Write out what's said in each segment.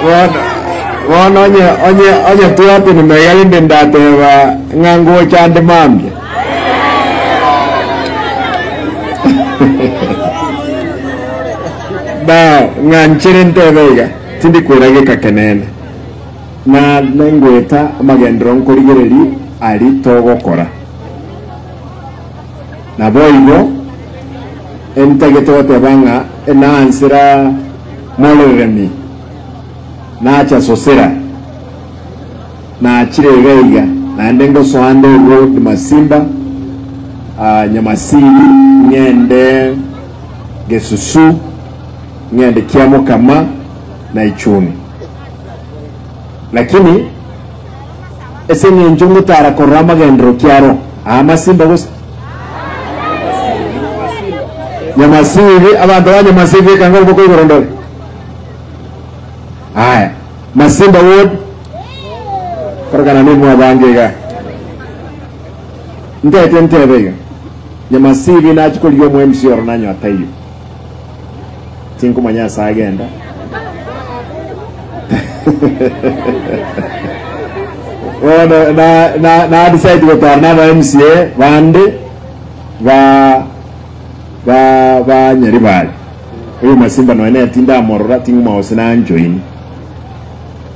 Bono, bono onye, onye, onye twatenena iga rende ndateba ng'a ngocha nde mambia. Now, ng'a nchere ntebe iga, tindi kwera geka kenene. Na nengoeta amagenderero nkorigereria aria togokora. Naboigo entagete goteba ng'a enaansera moreremi, nacha sosera, nachire iga iga, naende ngosoa nde Road Masimba, ah, Nyamasiri, ng'ende Gesusu, ng'ende Kiamokama na Ichuni. Lakini ase eng'encho ngotara korora amagenderero ki aro aa Masimba gose Nyamasiri, abanto ba Nyamasiri beka ng'oboko igoro ndore. Aya, Masimba ward, korokana nimwe abange iga. Ntete ntebe iga, Nyamasiri nachia korigia omo MC oro nanywa taiyo. Tinkomanya ase agenda. Bono na na na decide gotara na aba MCA bande ba ba ba Nyaribari. Oyo Masimba nonya nere tindamorora ting'uma gose nanjoini.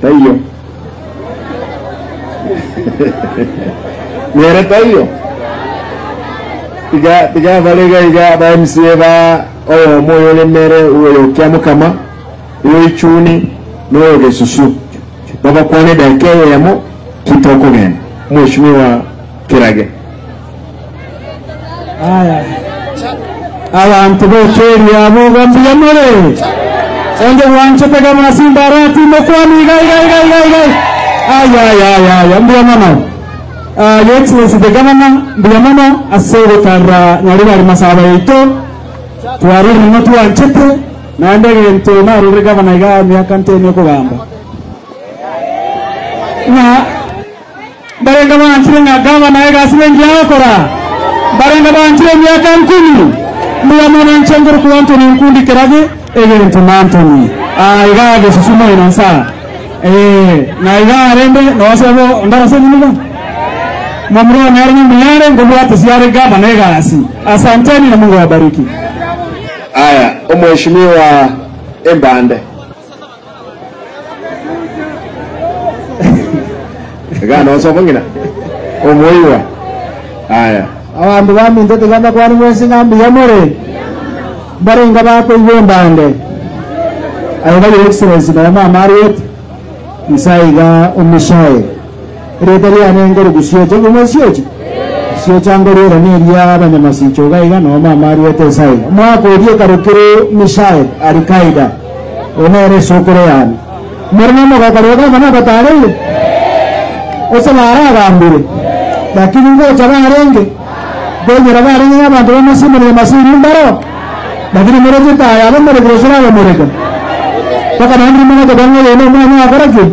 Taiyo. Nere taiyo. Tiga tiga bare iga iga aba MCA ba oyomo oyo ore mere oyo Kiamokama, oyo Ichuni, na oyo Gesusu. Babakwane edakika eyemo ki tokogenda. Mweshimiwa Kirage. Aya, abanto b'Okeeri abwo iga mbuya more? Onde bwanchete gavana Simba Arati mokwani iga iga iga iga iga. Aya aya aya aya mbuya mono. Ah, Your Excellency the Governor, mbuya mono ase ogotarera Nyaribari Masaba yaito. Twarorire ng'a twanchete naende egento narorire gavana iga emiaka ntemi okogamba. Ng'a Mbarenge banchire ng'a gavana egasi nengiya agokora? Mbarenge banchire emiaka nkumi? Mbuya mono inche nkorokwa Anthony Nkundi Kerage, egento na Anthony. Aa igaa gesusu moino nsa. Ee, na igaa rende nosebe ondarase nigo. Momura one ere nombuya are nkobwatisia are gavana egasi. Asanteni na Mungu awabariki. Aya, Omweshimiwa Embande. Iga nonsi omong'ina omoigwa. Aya. Abanto baminto tiga mbakwane mwensi ng'a mbuya more, mbarenge bakoigwa embande. Aye iga Your Excellency nonya mama arwete, inse iga Omishael. Erieta riane nkoruku Siocha, okomanya Siocha? Siocha nkoruera neria abanyamasicho iga iga nonya mama arwete inse aiga. Omwaka oria ekarokire Mishael Alikaida, oyo nere esokoro yane. More nomogoko rero kama nabatareire? Gose baragambire? Lakini ngocha barenge, nkoinyora barenge ng'a abanto b'amasimo na Nyamasiri mbaro, lakini moroche taya abamoreke gose orabamoreka. Mpaka naende rimang'ana tobang'e oyo nomwana ogokora ki?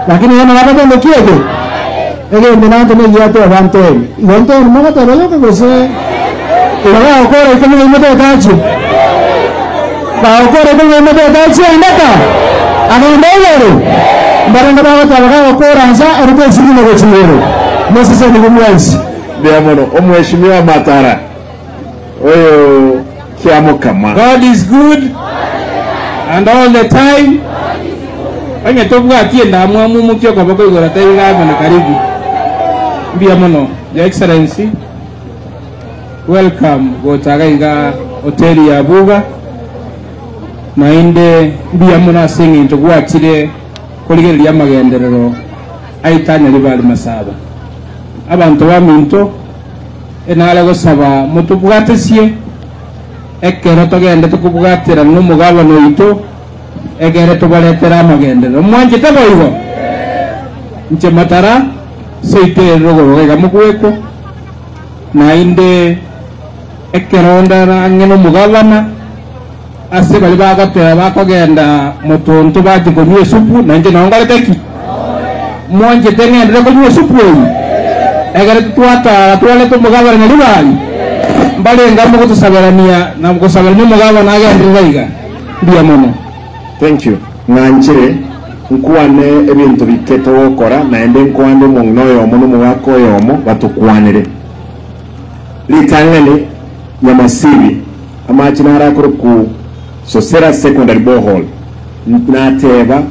Lakini bono nabagende ki eke? Egento nanto negiateba ntemi. Igo ntemi mogoteba yoka gose? Igo bagokora ikomi na imo tetachia? Bagokora ikomi na imo tetachia endeka? Agende igoro? Mbarenge bagoteba gagokora nsa erute esirimo gochia igoro. Mosesenigwe mwensi. Mbuya mono Omweshimiwa Matara oyo Kiamokama. God is good and all the time. Onye tobwati endamwamu omokia okoboko igoro taiga gavana karibu. Mbuya mono Your Excellency. Welcome gocha iga iga hoteli ya Buga. Naende mbuya mono ase eng'encho gwachire korigereria amagenderero aito Nyaribari Masaba. Abanto baminto enare gosaba motobwatesie ekero togendete kobwaterana nomogabane oito egere tobaretere amagenderero. Mwanchete boigo? Inche Matara seito ere rogoro iga mogwekwo naende ekero ndara ang'e nomogabana ase baria bagoteba bakogenda motonto bachie konywa esupu na inche nao nkorete ki? Mwanchete ng'enderere konywa esupu eyio? Egere titwatara twarete omogabana Nyaribari mbarenge amo gotosaberania na gosaberania omogabana agenderere iga. Mbuya mono. Thank you. Ng'anchire. Nkwane ebinto bike togokora, naende nkwane omong'ina oyomo na omogaka oyomo batokwanere. Ritang'ani, Nyamasibi, amache naro akorokwa Sosera Secondary Borehole, nateba.